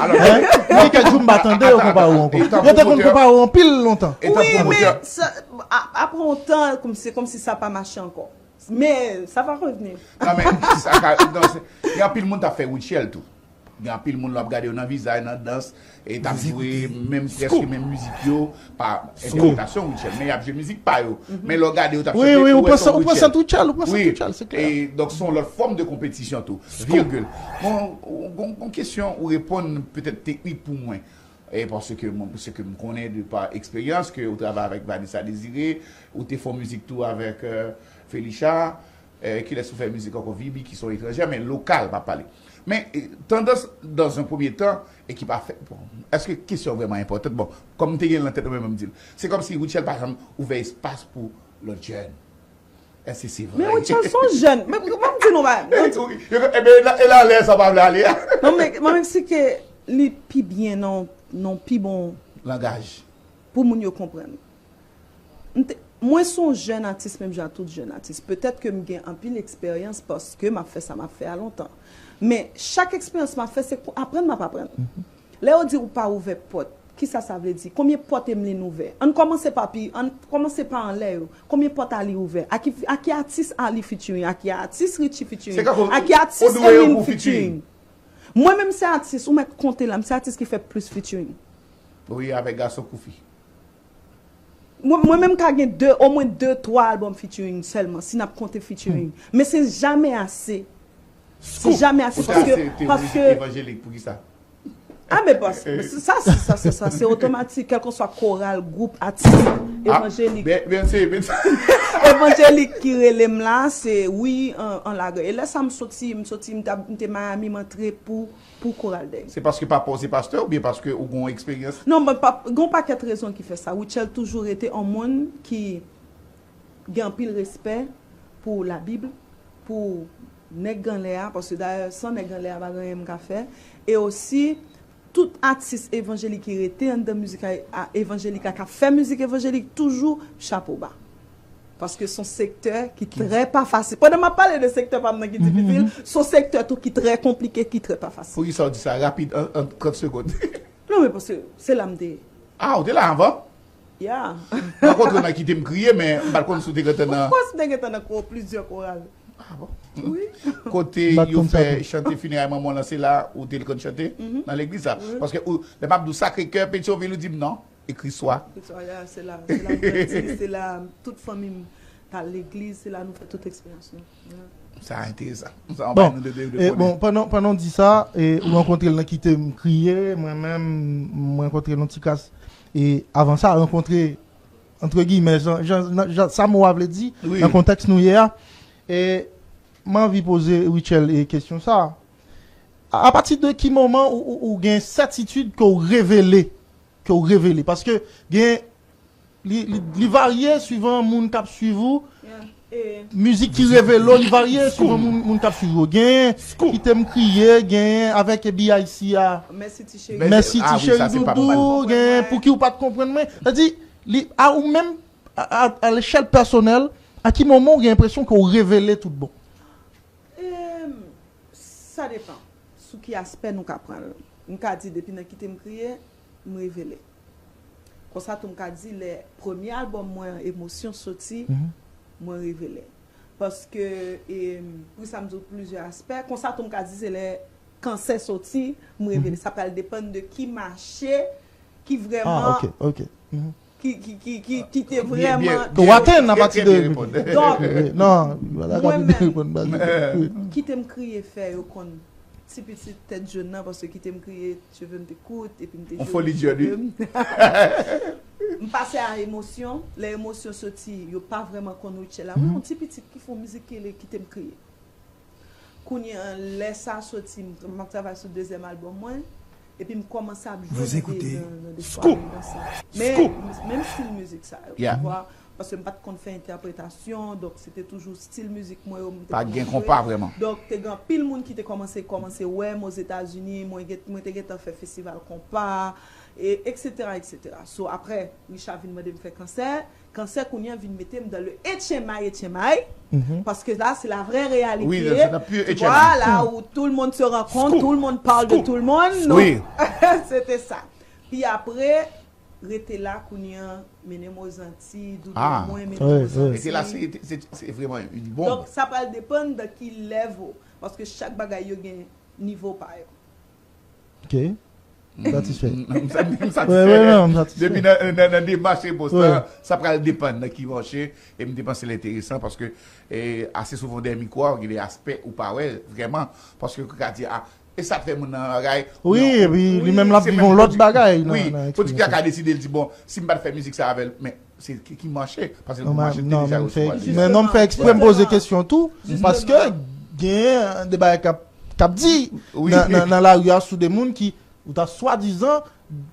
Gen kèk jou m pa tande yo konpare w ankò. Yo te konn konpare w anpil lontan. Wi, men sa, a, apre yon tan, kòmsi, kòmsi sa pa mache ankò. Men sa va revni. Non, men sa ka, non, gen anpil moun t ap fè Rutshelle tou. Gen anpil moun lè w ap gade yo nan vizaj, nan dans, e t ap jwe menm, prèske menm mizik yo, pa entèpretasyon Rutshelle, men y ap jwe mizik pa yo. Men lè w gade yo t ap chante, ou wè se yon Rutshelle. Ou pran sant Rutshelle, ou pran sant Rutshelle, se klè. E donk se yon lòt fòm de konpetisyon tou. Virgil. Bon, gon, gon kesyon ou reponn petèt teknik pou mwen. E paske mwen, se ke m konnen de pa eksperyans ke ou travay avèk Vanessa Désiré, ou te fè yon mizik tou avèk, e, Felicha, e, kilès ou fè mizik ankò, Vibi, ki se yon etranjè, men lokal, m ap pale. Men, e, tandans, dans un premier temps, e ki pa fè, bon, èske kesyon vrèman enpòtan? Bon, kòm m te gen l nan tèt mwen, mwen m di l. Se kòmsi Rutshelle pa janm ouvè espas pou lòt jèn. Èske se vre? Men Rutshelle se yon jèn. Men, men m di nou bagay. Ebyen, e la, e la, lè sa pa vle ale a. Non, men, mwen menm si ke li pi byen nan, nan pi bon langaj pou moun yo konprann. M te, mwen se yon jèn atis, menm jan ak tout jèn atis. Petèt ke m gen anpil eksperyans paske m ap fè sa m ap fè a lontan. Men chak eksperyans m ap fè, se aprann m ap aprann. Lè yo di ou pa ouvè pòt, kisa sa vle di? Konbyen pòt Emeline ouvè? Ann kòmanse pa pi, ann kòmanse pa anlè yo. Konbyen pòt Arly ouvè? A ki, a ki atis Arly featuring? A ki atis Richie featuring? A ki atis Emeline featuring? Mwen menm se atis, ou mèt konte la, m se atis ki fè plis featuring. Wi, avèk gason kou fi. Mwen, mwen menm ka gen de, omwen de, twa albòm featuring sèlman, si n ap konte featuring. Men se jamè ase. Se jamè ase paske, paske evanjelik, poukisa? A, men paske sa, sa, sa, sa, sa, se otomatik, kèlkeswa koral, gwoup, atis evanjelik. Evanjelik ki rele m la, se wi, an, an lagè. E lè sa m soti, m soti, m t ap, m te Miami, m antre pou, pou koral dèy. Se paske papa w se pastè oubyen paske ou gon eksperyans? Non, mwen pa, gon pakèt rezon ki fè sa. Rutshelle toujou rete yon moun ki gen anpil respè pou Labib, pou nèg granlè a, paske dayè, san nèg granlè a, pa gen anyen m ka fè. E osi, tout atis evanjelik ki rete anndan mizik a, a, evanjelik la, k ap fè mizik evanjelik, toujou chapo ba. Paske se yon sektè ki trè pa fasil. Pandan m ap pale de sektè pa m nan ki difisil, se yon sektè tou ki trè konplike, ki trè pa fasil. Poukisa w di sa rapid, an, an trant segonn? Non, men paske se la m te ye. A, ou te la anvan? Ya. Rankontre w nan Kite m kriye, men m pa t konn si w te gentan nan. Of course, m te gentan nan ko-, plizyè koral. A bon? Wi. Kote yo fè chante fineray manman w lan, se la ou te konn chante nan legliz la? Wi. Paske ou, lè m ap di w Sacré-Cœur, Petyonvil, ou di m non. Ekri swa. Ekri swa, ya, se la, se la m grandi, se la tout fanmi m t al legliz, se la nou fè tout eksperyans nou. Ya. Sa enteresan. Sa yon bagay nou te dwe konnen. Bon, pandan, pandan w di sa, e, ou rankontre l nan Kite m kriye, mwen menm, mwen rankontre l nan Ti Kras, e, avan sa, rankontre, antre giyimè, jan, jan, jan, sa mo a vle di, nan kontèks nou ye a. E, m anvi poze Rutshelle, e, kesyon sa. A, apati de ki moman ou, ou, ou gen sètitid ke w revele, ke w revele? Paske gen, li, li, li varye suivan moun k ap swiv ou. Mizik ki revele w, li varye suivan moun, moun k ap swiv ou. Gen Kite m kriye, gen avèk B I C a. Mèsi ti cheri. Mèsi ti cheri doudou, gen Pouki w pa t konprann mwen. Sa di, li, a ou menm, a, a, a lechèl pèsonèl, a ki moman w gen enpresyon ke w revele tout bon? Em, sa depan sou ki aspè nou ka pran l. M ka di depi nan Kite m kriye, m revele. Konsa tou m ka di lè premye albòm mwen, Emosyon, soti, mwen revele. Paske, em, poukisa m di w plizyè aspè, konsa tou m ka di se lè Kansè soti, m revele. Sa pral depann de ki mache, ki vrèman, ki, ki, ki, ki, ki te vrèman. Ke w atenn apati de. Donk, non, mwen menm, kite m kriye fè yo konn ti pitit tèt jòn nan, paske kite m kriye, cheve m te kout, epi m te joli cheve m. M pase a emosyon, lè emosyon soti, yo pa vrèman konn Rutshelle la. Wi, yon ti pitit ki fè yon mizik ki rele Kite m kriye. Kounye a, lè sa soti, m, m ap travay sou dezyèm albòm mwen, epi m kòmanse ap jwe nan de, nan, nan de swarè, nan sa. Men, menm stil mizik sa yo, tu vois, paske m pa t konn fè entèpretasyon, donk se te toujou stil mizik mwen yo m te konn jwe. Pa t gen konpa vrèman. Donk, te gen anpil moun ki te kòmanse, kòmanse wè m Ozetazini, mwen gen, mwen te gentan fè festival konpa, e, et cetera, et cetera. So, apre, Richard vin mande m fè konsè, Kansè kounye a vin mete m dans le H M I, H M I, paske la, se la vraie réalité. Tu vois, là où tout le monde se rencontre, tout le monde parle de tout le monde. Non, c'était ça. Pi apre, rete la kounye a, mennen m Ozanti, doudou mwen, mennen m Ozanti. Rete la, se, se, se vrèman yon bonm. Donk, sa pral depann de ki level, paske chak bagay yo gen nivo pa yo. Ok. M satisfè. M satisfè. Depi nan, nan, nan demach repons la, sa pral depann nan ki mòche, e m te panse l enteresan paske, e, ase souvan dèyè mikwo a, gen de aspè ou pa wè vrèman, paske ou ka di, a, e sa k fè moun nan bagay. Wi, epi li menm l ap viv yon lòt bagay nan, nan eksperyans la. Wi, pwodiktè a ka deside, l di, bon, si m pa t fè mizik sa avè l, men se ki, ki mòche, paske l gon mòche te deja resevwa deja. Men non, m fè eksprè m poze kesyon tou, paske gen de bagay k ap, k ap di nan, nan, nan lari a sou de moun ki, ou ta swadizan,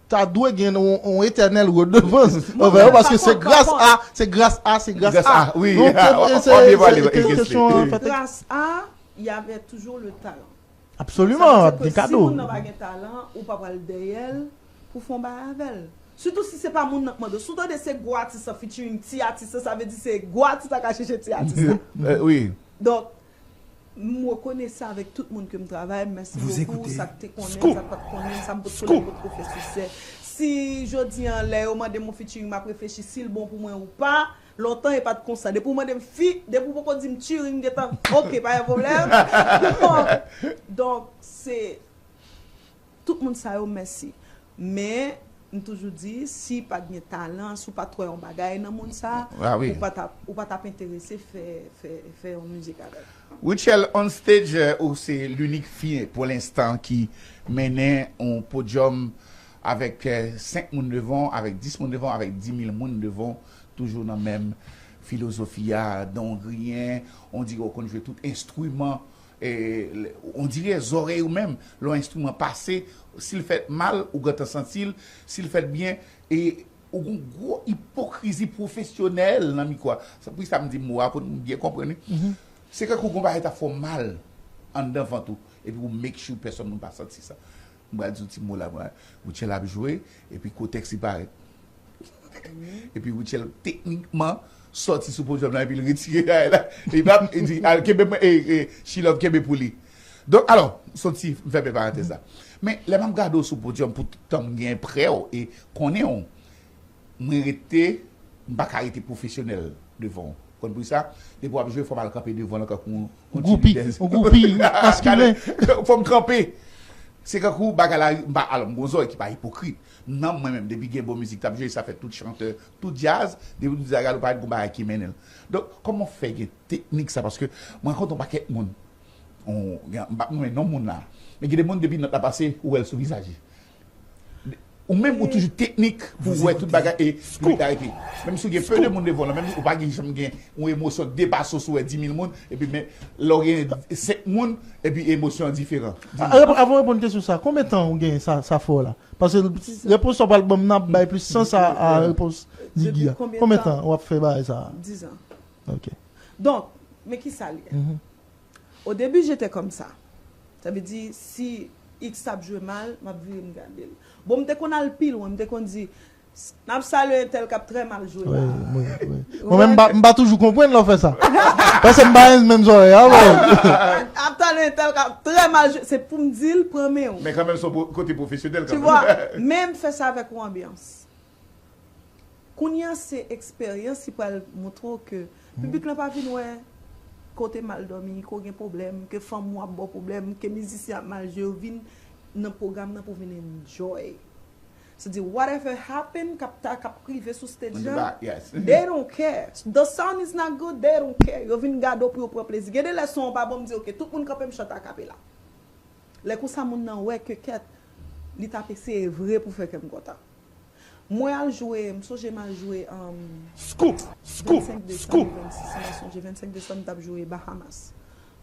ta dwe gen yon, yon etènèl redevan anvè yo, paske se gras a, se gras a, se gras a. Wi, se, se, se kesyon, an fèt. Gras a, y avait toujours le talent. Absoliman, w ap gen kado. Sa vle di ke si moun nan pa gen talan, ou pa pral dèyè l pou fè yon bagay avè l. Sitou si se pa moun nan k mande w. Si w tande se gwo atis lan featuring ti atis lan, sa vle di se gwo atis la k al chèche ti atis la. Wi. Donk, m rekonesan avèk tout moun ke m travay. Mèsi bokou, sa k te konnen, sa k pa t konnen, sa m potko, lè m potko fè siksè. Si jodi a, lè yo mande m yon featuring, m ap reflechi si l bon pou mwen ou pa. Lontan e pa t konsa. Depi w mande m fi, depi w poko di m chiri, m gentan, ok, pa gen pwoblèm. Donk, donk, se, tout moun sa yo, mèsi. Men, m toujou di, si pa t gen talan, si w pa t wè yon bagay nan moun sa, ou pa t ap, ou pa t ap enterese fè, fè, fè yon mizik avè l. Rutshelle on stage, euh, ou se linik fi pou lenstan ki mennen yon podyòm avèk, euh, senk moun devan, avèk dis moun devan, avèk di mil moun devan, toujou nan menm filozofi a, don griyen, on dirè ou konn jwe tout enstriman, e, on dirè zòrèy ou menm, lè yon enstriman pase, si l fèt mal, ou gentan santi l, si l fèt byen, e ou gon gwo ipokrizi pwofesyonèl nan mikwo a. Se pou sa m di mo a, pou nou byen konprann li. Se kankou gon bagay ta fè w mal anndan vant ou, epi ou make sure pèsonn moun pa santi sa. M pral di yon ti mo la, mwen. Rutshelle ap jwe, epi kontèks li parèt. Epi Rutshelle teknikman sòti sou podyòm nan, epi l retire bagay la. Li pa, li di, al, kenbe mwen, e, e, She Love, kenbe pou li. Donk, alò, sòti, m fèmen parantèz la. Men, lè m ap gade w sou podyòm, poutan m gen prè w e konnen w, mwen rete, m pa ka rete pwofesyonèl devan w. Konn pou sa, depi w ap jwe, fò m al kanpe devan l kankou yon, yon ti lidè. Yon groupi maskilen. Fò m kanpe. Se kankou bagay la, m pa, alò, m gon zòrèy ki pa ipokrit. Nan mwen menm, depi gen bon mizik k ap jwe, sa fè tout chantè, tout djaz, depi w di zagalo parèt gon bagay ki mennen l. Donk, kòman w fè gen teknik sa? Paske mwen rankontre yon pakèt moun. On, gen, m p ap nonmen non moun la. Men gen de moun depi nòt la pase, ou wè l sou vizaj li. Ou menm ou toujou teknik pou wè tout bagay e pou arete. Menm si w gen pe de moun devan w lan, menm ou pa gen janm gen yon emosyon depase w si w wè di mil moun, epi men lè w gen senk moun, epi emosyon an diferan. Avan w reponn kesyon sa, konbyen tan ou gen sa, sa fè w la? Paske repons sa w pral ban m nan ap bay plis sans a, a repons Gigi a. Konbyen tan w ap fè bagay sa a? Dizan. Ok. Donk, men kisa l ye? Au début, j'étais comme ça. Sa vle di, si X t ap jwe mal, m ap vire m gade l. Bon, m te konn al pi lwen, m te konn di, n ap salye entèl k ap trè mal jwe la. Mwen menm, m pa, m pa toujou konprann lè w fè sa. Paske m pa renmen menm zòrèy a, bon. N ap salye entèl k ap trè mal jwe, se pou m di l, pran men w. Men kanmenm, se yon kote pwofesyonèl kanmenm. Tu vois, men m fè sa avèk yon anbyans. Kounye a, se eksperyans ki pral montre w ke piblik lan pa vin wè ke w te mal dòmi, ke w gen pwoblèm, ke fanm ou ap ba w pwoblèm, ke mizisyen ap mal jwe, yo vin nan pwogram nan pou vin enjoy. Se di, whatever happen, k ap ta, k ap rive sou stage la, they don't care. The sound is not good, they don't care. Yo vin gade w pou yo pran plezi. Gen de lè son an pa bon, m di, ok, tout moun kanpe, m chante akapela. Lè konsa, moun nan wè ke kèt, li t ap eseye vre pou fè kè m kontan. Mwen al jwe, m sonje m al jwe, um, Scoop! Scoop! Scoop! Vennsenk desanm, mwen sonje vennsenk desanm, m t ap jwe Bahamas.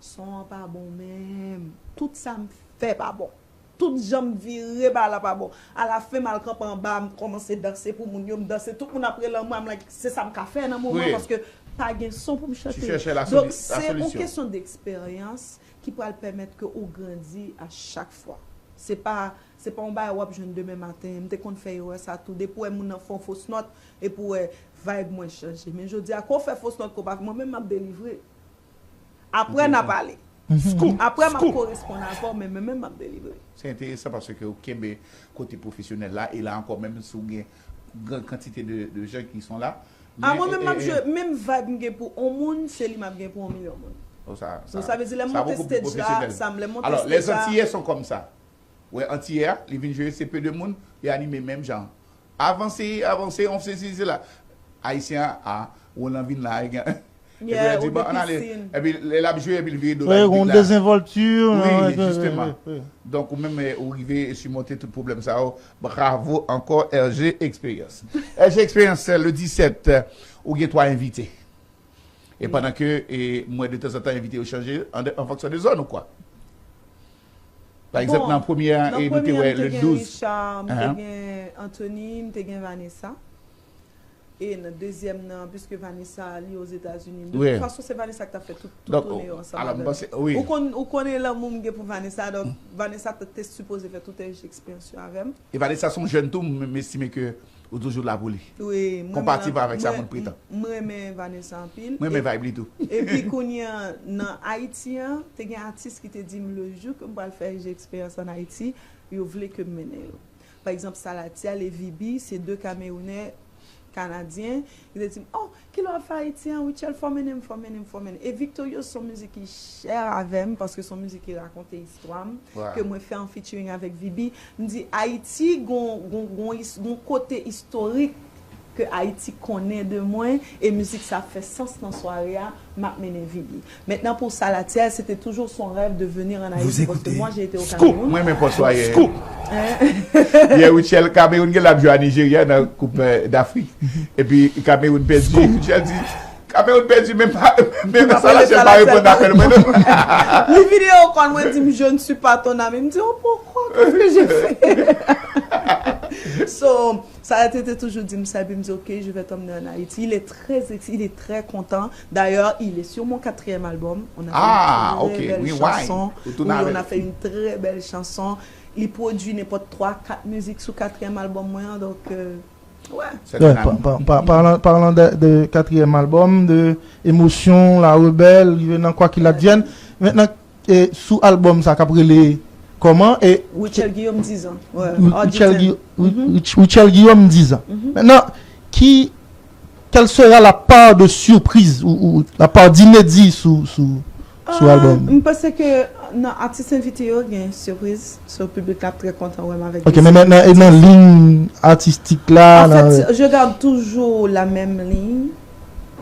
Son an pa bon menm. Tout sa m fè pa bon. Tout jan m vire ba la pa bon. Alafen, m al kanpe anba, m kòmanse danse pou moun yo, m danse, tout moun ap rele anmwe, m like, se sa m ka fè nan moman, paske pa gen son pou m chante. Donk, se yon kesyon de eksperyans ki pral pèmèt ke ou grandi a chak fwa. Se pa, se pa yon bagay w ap jwenn demen maten. M te konn fè erè sa tou. Depi w wè moun nan fè yon fos nòt, epi w wè vibe mwen chanje. Men jodi a, ke w fè fos nòt, ke w pa, mwen menm m ap delivre. Apre n a pale. Apre m ap koresponn avè w, men mwen menm m ap delivre. Se enteresan paske ou kenbe kote pwofesyonèl la, e la ankò, menm si w gen gran kantite de, de jan ki son la, a mwen menm m ap jwe, menm vibe m gen pou yon moun, se li m ap gen pou yon milyon moun. Donk sa vle di lè m monte stage la, sa m, lè m monte stage la. Alò, les Antillais sont comme ça. Wè, Antiyè a, li vin jwe, se pe de moun, li anime menm jan. Avanse, avanse, on sesi, sela. Ayisyen an, a, Roland vin la, e gen. Epi l di, bon, ann ale. Epi lè l ap jwe, epi l vire do l al piblik la. Wi, jisteman. Donk, ou menm, eh, ou rive simonte tout pwoblèm sa yo. Bravo ankò, R G Experience. R G Experience, le disèt, ou gen twa envite. E pandan ke, e, mwen, de tanzantan, envite yo chanje an, an fonksyon de zòn ou kwa. Pa egzanp, nan premye a, e, nou te wè le douz. Richard, m te gen Anthony, m te gen Vanessa. E nan dezyèm nan, piske Vanessa, li Ozetazini. De tout fason, se Vanessa ki t ap fè tout, tout toune yo ansanm avè m. Ou konn, ou konnen lanmou m gen pou Vanessa, donk Vanessa te, te sipoze fè tout Experience yo avè m. E Vanessa se yon jèn tou, m, m estime ke ou toujou la pou li. Wi, mwen renmen, konparativ avèk sa moun pretan. M renmen Vanessa anpil. Mwen renmen vibe li tou. Epi kounye a, nan Ayiti an, te gen atis ki te di m le jou ke m pral fè Experience an Ayiti, yo vle ke m mennen yo. Pa egzanp, Salatiel e Vibi, se de Kamewounè, Kanadyen, yo te di m, oh, kilè w ap fè Ayiti an, Rutshelle, fò mennen m, fò mennen m, fò mennen. E Victorious se yon mizik ki chè avè m, paske se yon mizik ki rakonte istwa m, ke mwen fè an featuring avèk Vibi. M di, Ayiti gon, gon, gon, gon kote istorik ke Ayiti konnen de mwen, e mizik sa fè sans nan sware a, m ap mennen Vibi. Mentnan, pou Salatiel, se te toujou son rèv de venir en Ayiti, paske mwen, j'ai été au Cameroun. Mwen, men pòs la yè. Yè, Rutshelle, Kamewoun gen l ap jwe a Nigeria nan Koup, eh, Dafrik. Epi Kamewoun pèdi. Rutshelle di, Kamewoun pèdi, men pa, men Salatiel pa reponn apèl mwen, non. Li vini yo konn mwen, di m, je ne suis pas ton ami. M di, oh, pourquoi? Qu'est-ce que j'ai fait? So, Salatiel te toujou di m sa, epi m di, ok, je vais t'emmener en Haïti. Il est très, il est très content. D'ailleurs, il est sur mon quatrième album. On a fait une très belle chanson. Wi, on a fait une très belle chanson. Li pwodui nenpòt twa, kat mizik sou katriyèm album mwen an, donk, euh, wè. Parlant, parlant de, de katriyèm album, de Émotion, La Rebelle, rive nan Quoi qu'il advienne. Mentnan, e sou album sa k ap rele kòman? E Rutshelle Guillaume dizan. Rutshelle, Rutshelle Guillaume dizan. Mentnan, ki, quelle sera la part de surprise ou, ou la part d'inédit sou, sou, sou album? M panse ke nan atis envite yo gen sipriz, so piblik la ap trè kontan wè m avèk. Ok, men mentnan, e nan liy atistik la? En fait, je garde toujours la même ligne.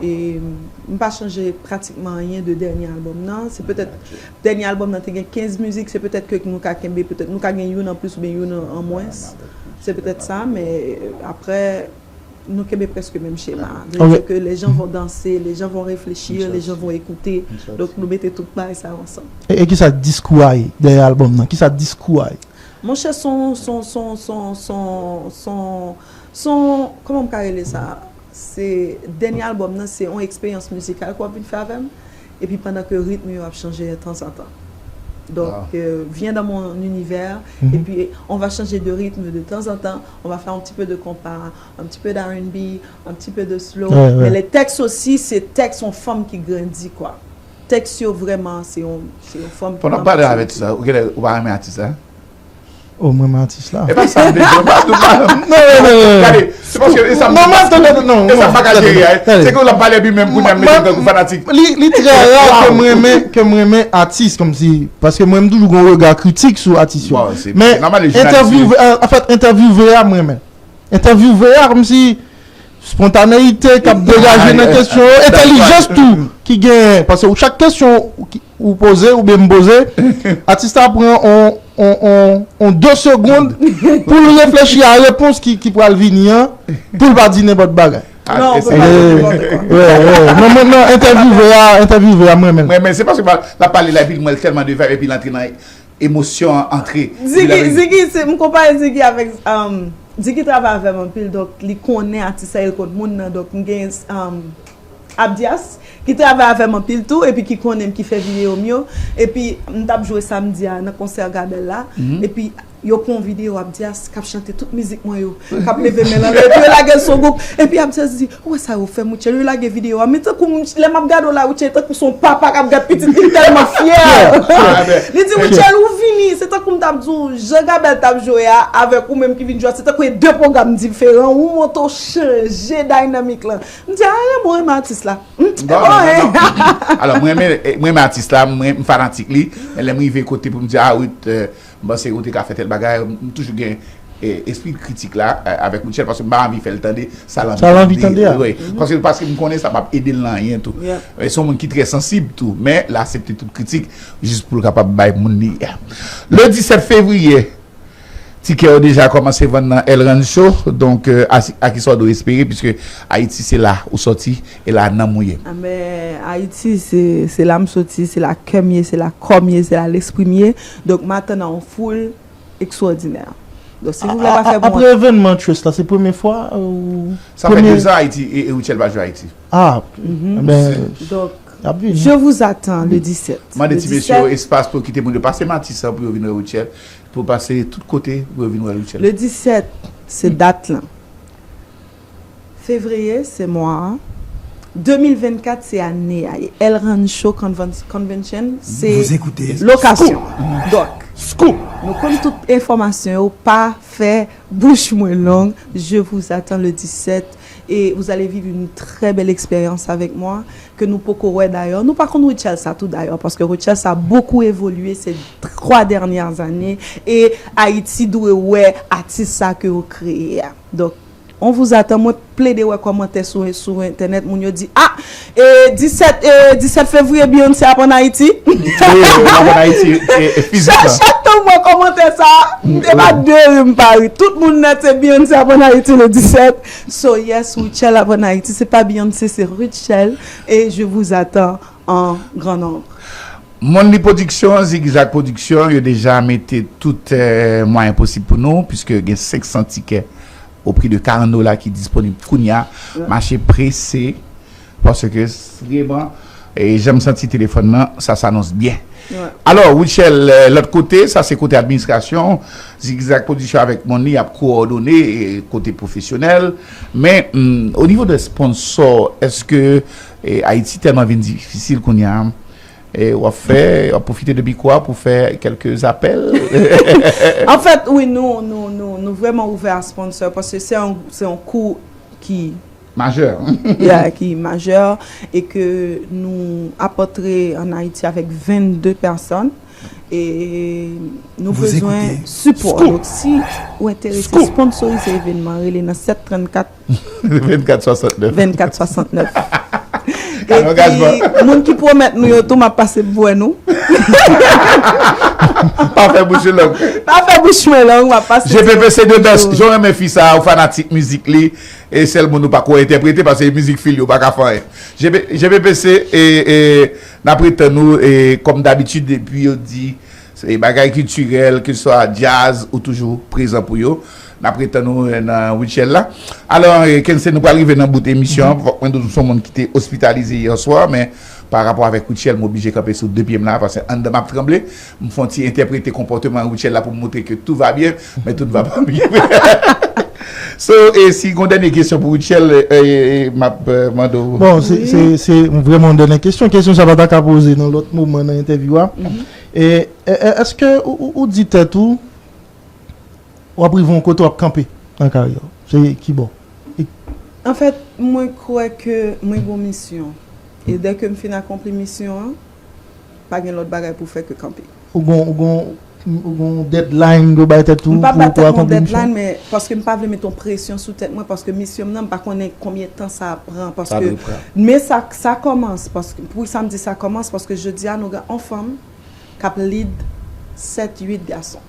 E m pa chanje pratikman anyen de dènye album nan. Se petèt, dènye album nan te gen kenz mizik, se petèt ke nou ka kenbe, petèt nou ka gen youn an plis oubyen youn an, an mwens. Se petèt sa, men, euh, apre, nou kenbe prèske menm chema. Vle di ke les gens vont danser, les gens vont réfléchir, les gens vont écouter. Donk, nou mete tout bagay sa yo ansanm. E, e kisa diskou a ye dèyè album nan? Kisa diskou a ye? Monchè, son, son, son, kòman m ka rele sa? Se dènye album nan, se yon eksperyans mizikal ke w ap vin fè avè m. Epi pandan ke ritm yo ap chanje tanzantan. Donc, euh, viens dans mon univers, et puis on va changer de rythme de temps en temps. On va faire un petit peu de compas, un petit peu d'R and B, un petit peu de slow. Men les textes aussi, se tèks yon fanm ki grandi, kwa. Tèks yo vrèman, se yon, se yon fanm ki pran pati. Pandan w pale avè sa, ou genlè ou pa renmen atis la? Oh, mwen renmen atis la. E pa sa m vle di, mwen pa, mwen pa. Non, non, non, non. Gade, se paske e sa m, non, non, non, non, e sa m pa ka jere a. Se ke w ap pale epi menm kounye a m mete m tankou fanatik. Li, li trè ra ke m renmen, ke m renmen atis kòmsi, paske mwen m toujou gon rega kritik sou atis yo. Men entèvyou, an fèt, entèvyou a m renmen. Entèvyouve a, kòmsi spontaneyite k ap degaje nan kesyon yo, entèlijans tou ki genyen. Paske ou chak kesyon ou ki- ou poze oubyen m poze, atis la pran on, on, on, on de segonn pou l reflechi a repons ki, ki pral vini an, pou l pa di nenpòt bagay. Non, ou pe pa di nenpòt kwa. Non, non, entèvyouve a, entèvyouve a, mwen menm. Mwen, men se paske l ap pale la, epi l mwen l tèlman de vibe, epi l antre nan emosyon an antre. Ziggy, Ziggy, se m konpare Ziggy avèk, um, Ziggy travay avè m anpil, donk li konnen atis la, e l konn moun nan, donk m gen, um, Abdias, ki travay avè m anpil tou, epi ki konnen m, ki fè videyo m yo, epi m t ap jwe samdi a nan konsè Gabel la, epi yo pran yon videyo Abdias k ap chante tout mizik mwen yo, k ap leve men l anlè, epi yo lage l sou gwoup, epi Abdias di, ou wè sa yo fè Rutshelle, yo lage videyo a, men tankou m, lè m ap gade w la Rutshelle, tankou se yon papa k ap gad pitit li, li tèlman fyè. Li di, Rutshelle, ou vini, se tankou m t ap di w, jan Gabel t ap jwe a, avèk ou menm ki vin jwe a, se tankou e de pwogram diferan, ou monte w chanje dynamic lan. M di, a, bon, renmen atis la. Alò, mwen renmen atis la, mwen m fanatik li, men lè m rive kote pou m di, a, Ruth, m panse ou te ka fè tèl bagay, m toujou gen espri kritik la avèk Rutshelle, paske m pa anvi fè l tande sa l anvi tande a. Paske, paske m konnen sa p ap ede l nan anyen tou. Se yon moun ki trè sansib tou, men l aksepte tout kritik jis pou l kapab bay moun li. Le disèt fevriye, tikè yo deja kòmanse vann nan El Rancho, donk a kisa w dwe espere, piske Ayiti se la ou sòti e la nanm ou ye. Anben, Ayiti se la m soti, se la kè m ye, se la kò m ye, se la lespri m ye. Donk m atann yon foul ekstwòdinè. Donk silvouplè pa fè pou mwen. Apre evènman Trace la, se premye fwa ou... Sa fè dezan Ayiti e Rutshelle pa jwe Ayiti. Ah, ben, donk, je vous attends le disèt. Mande ti mesye yo espas pou yo kite moun yo pase Matisan pou yo vin wè Rutshelle, pou yo pase tout kote pou yo vin wè Rutshelle. Le disèt, se dat lan. Fevriye, se mwa a. De mil vennkat, se ane a. E El Rancho Convention, se lokasyon. Donk, nou konn tout enfòmasyon yo, pa fè bouch mwen long. Je vous attends le disèt et vous allez vivre une très belle expérience avec moi, ke nou poko wè dayè. Nou pa konn Rutshelle sa tou dayè, paske Rutshelle sa beaucoup évolué ces trois dernières années, e Ayiti dwe wè atis sa ke yo kreye a. Donk, on vous attend, mwen plede wè kòmantè sou, sou entènèt, moun yo di, ah, e disèt, e disèt fevriye Beyoncé ap ann Ayiti. Wi, wi, ap ann Ayiti, fizikman. Chak tan m wè kòmantè sa, m te pa de ri, m pa ri. Tout moun nèt, se Beyoncé ap ann Ayiti le disèt. So yes, Rutshelle ap ann Ayiti, se pa Beyoncé, se Rutshelle, et je vous attends en grand nombre. Monly Production, Zigzag Production, yo deja mete tout mwayen posib pou nou, piske gen senk san tikè o pri de karant dola ki disponib kounye a. Mache prese, paske vrèman, jan m santi telefòn nan, sa s'annonce bien. Alò, Rutshelle, lòt kote, sa se kote administrasyon, Zigzag Production avèk Monly ap kowòdone kote pwofesyonèl. Men, o nivo de sponsò, èske Ayiti tèlman vin difisil kounye a? E w ap fè, w ap pwofite de mikwo a pou fè kèlke apèl? Anfèt, wi, nou, nou, nou, nou vrèman ouvè a sponsò, paske se yon, se yon kou ki... Majè. Yeah, ki majè, e ke nou ap antre ann Ayiti avèk vennde pèsòn, e nou bezwen sipò. Donk, si ou enterese sponsorize evènman, rele nan sèt trannkat, vennkat swasantnèf. Vennkat swasantnèf. Epi, moun ki pwomèt nou yo tou, m ap pase pou wè nou. Pa fè bouch ou long. Pa fè bouch mwen long, m ap pase. G P P C de best. Jan w renmen fi sa, ou fanatik mizik li, e sèl moun ou pako entèprete, paske mizik fi l yo pa ka fè anyen. G P P C, e, e, n ap ret tann ou, e, kòm dabitid, epi yo di, se bagay kiltirèl, keseswa djaz, ou toujou prezan pou yo. N ap ret tann ou, e, nan Rutshelle la. Alò, e, Kense, nou pral rive nan bout emisyon an. Fòk mwen di w, se yon moun ki te ospitalize yè swa, men pa rapò avèk Rutshelle, m oblije kanpe sou de pye m la, paske anndan m ap tranble. M fè yon ti entèprete konpòteman Rutshelle la pou m montre ke tout va bien, men tout va pas bien. So, e si gon dènye kesyon pou Rutshelle, e, e, m ap, e, mande w. Bon, se, se, se vrèman yon dènye kesyon. Kesyon sa pa ta ka poze nan lòt moman nan entèvyou a. E, e, e, èske ou, ou, ou di tèt ou, w ap rive yon kote w ap kanpe nan karyè w? Se ki bò? Anfèt, mwen kwè ke mwen gon misyon. E dè ke m fin akonpli misyon an, pa gen lòt bagay pou fè ke kanpe. Ou gon, ou gon, Ou gen yon deadline ou bay tèt ou M pa pou ba pou tèt mwen akonpli misyon? Deadline, men paske m pa vle mete yon presyon sou tèt mwen, paske misyon m nan, m pa konnen konbyen tan sa ap pran. Sa Paske, dwe pran. Men sa, sa kòmans, paske, pou sa m di sa kòmans, paske jodi a nou gen yon fanm k ap lead sèt, uit gason.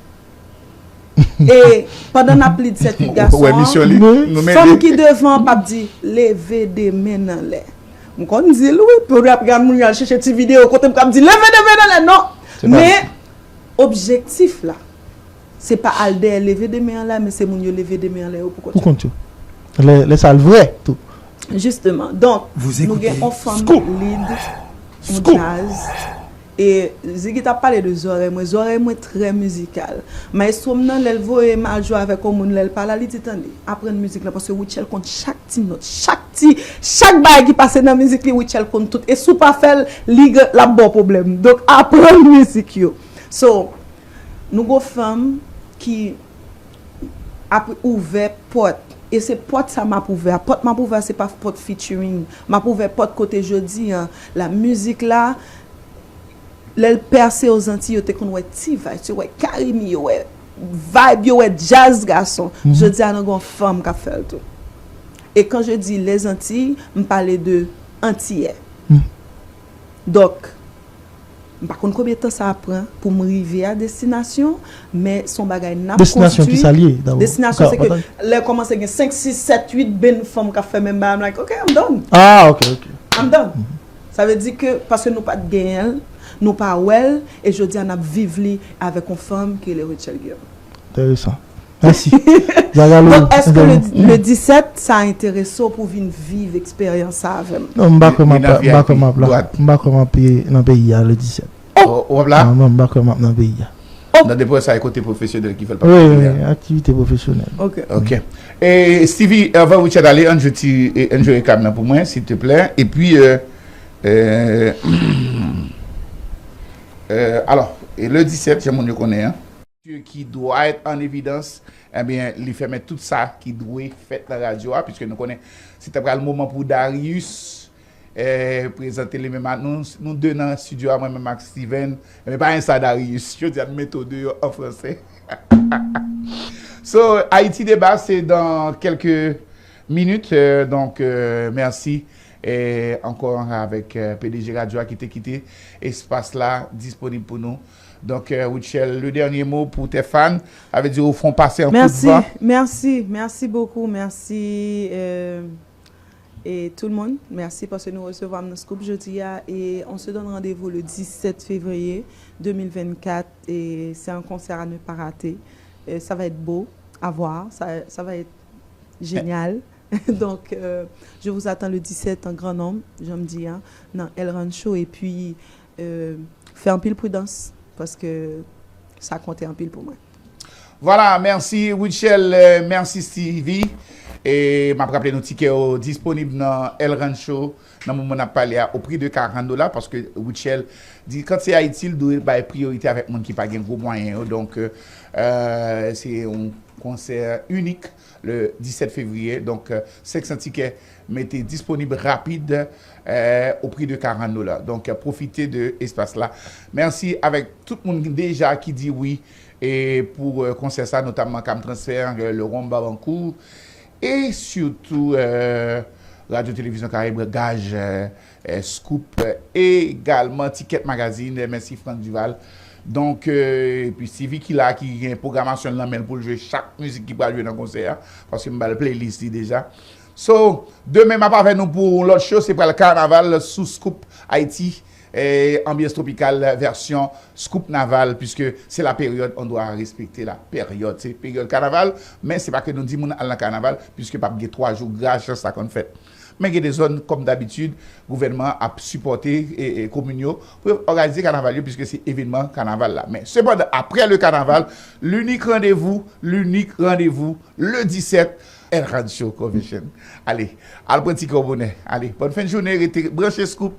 E pandan n ap lead sèt, uit Ou wè gason, misyon li? Wi. Nou fanm mete. Ki devan p ap di, leve de men nan lè. M konn di l, wi, pou y ap gade moun yo al chèche ti videyo kote m k ap di, leve de men nan lè, non. Se pa Men, objektif la, se pa al dèyè leve de men an la, men se moun yo leve de men an lè yo pou Pou kont yo. Kont yo. Lè, lè sa l vrè, tou. Jisteman. Donk, Vous nou gen écoutez yon fanm Scoop. Lead, yon Scoop. Jazz. E Ziggy t ap pale de zòrèy mwen. Zòrèy mwen trè mizikal. Maestro m nan, lè l voye m al jwe avèk yon moun, lè l pa la, li di, tande, aprann mizik la, paske Rutshelle konn chak ti nòt, chak ti, chak bagay ki pase nan mizik li, Rutshelle konn tout. E si w pa fè l, li gen, l ap ba w pwoblèm. Donk, aprann mizik yo. So, nou gon fanm ki ap ouvè pòt. E se pòt sa m ap ouvè a. Pòt m ap ouvè a, se pa pòt featuring. M ap ouvè pòt kote jodi a, la mizik la, lè l pèse o Zanti, yo te konn wè T-Vice, yo wè Carimi, yo wè Vibe, yo wè Jazz gason. Jodi a, nou gon fanm k ap fè l tou. E kan je di les Antilles, m pale de Antiyè. Donk, m pa konn konbyen tan sa ap pran pou m rive a destinasyon, men se yon bagay n ap Destinasyon ki konstwi. Sa l ye, dabò? Destinasyon, Ou se ka ke lè kòmanse gen senk, sis, sèt, uit benn fanm k ap fè menm bagay, I'm like, ok, I'm done. Ah, ok, ok. I'm done. Sa vle di ke, paske nou pa t genyen l, nou pa wè l, e jodi a n ap viv li avèk yon fanm ki rele Rutshelle Guillaume. Enteresan. Mèsi. Zagalo. Donk, èske le, le disèt, sa enterese w pou vin viv eksperyans sa avè m? Non, m pa kwè m Li nan ap, m pa kwè m ap V I P, la. dwat. M pa kwè m ap nan peyi a le disèt. O, w ap la? Non, non, m pa kwè m ap nan peyi a. Nan depo sa e kote pwofesyonèl ki fè l pa Wi, pwofesyonèl. wi, aktivite pwofesyonèl. Ok. Ok. E Stevie, avan Richard ale, ann jwe ti, e, ann jwe reklam nan pou mwen, silteplè. Epi, euh, euh, euh, alò, e le disèt, jan moun yo konnen an, ki dwa èt an evidans, ebyen, li fèmen tout sa ki dwe fèt nan radyo a, piske nou konnen se ta pral moman pou Darius, eh, prezante li menm ak nou. Nou de nan estidyo a, mwen menm ak Steven. Men pa gen sa Darius. Jodi a, nou mete w deyò an franse. So, Haïti Débat, se dan kèlke minit. Euh, donk, euh, mèsi. E ankò avèk, euh, P D G radyo a ki te kite espas la disponib pou nou. Donk, euh, Rutshelle, le dènye mo pou tè fan. Sa vle di ou fè yon pase an kout Merci, van. merci, merci beaucoup, merci euh, et tout le monde. Merci parce que nous recevons dans Scoop jeudi et on se donne rendez-vous le dix-sept février deux mille vingt-quatre et c'est un concert à ne pas rater. Euh, ça va être beau à voir, ça, ça va être génial. Donc, euh, je vous attends le dix-sept en grand nombre, jan m di a, nan El Rancho. Et puis, euh, fè anpil pridans, paske sa konte anpil pou mwen. Vwala, mèsi Rutshelle, euh, mèsi Stevie. E m ap raple nou tikè yo disponib nan El Rancho nan moman n ap pale a o pri de karant dola, paske Rutshelle di kan se Ayiti l dwe bay priyorite avèk moun ki pa gen gwo mwayen yo. Donk, euh, se yon konsè inik le disèt fevriye. Donk, euh, senk san tikè mete disponib rapid, euh, o pri de karant dola. Donk, euh, pwofite de espas la. Mèsi avèk tout moun deja ki di wi e pou, euh, konsè sa, notamman Cam Transfer, euh, Le Rhum Barbancourt, e sitou, euh, Radio Télévision Caraïbe, Gaj, euh, euh, Scoop, euh, egalman Ticket Magazine, euh, mèsi Franck Duval. Donk, euh, epi Stevie ki la, ki gen pwogramasyon l nan men l pou l jwe chak mizik ki pral jwe nan konsè a, paske m ba l playlist li deja. So, demen m ap avè nou pou yon lòt show, se pral kanaval sou Scoop Haïti, eh, Ambiance Tropicale version Scoop Naval, puisque c'est la période, on doit respecter la période. Se peryòd kanaval, men se pa ke nou di moun al nan kanaval, puisque p ap gen twa jou gra jan sa konn fèt. Men gen de zòn, kòm dabitid, gouvènman an ap sipòte e, e komin yo pou yo òganize kanaval yo, piske se evenman kanaval la. Men sepandan, apre le kanaval, l'unique rendez-vous, l'unique rendez-vous, le disèt, El Rancho Convention. Ale, al pran ti kò bonè. Ale, bòn fen jounen, rete branche Scoop.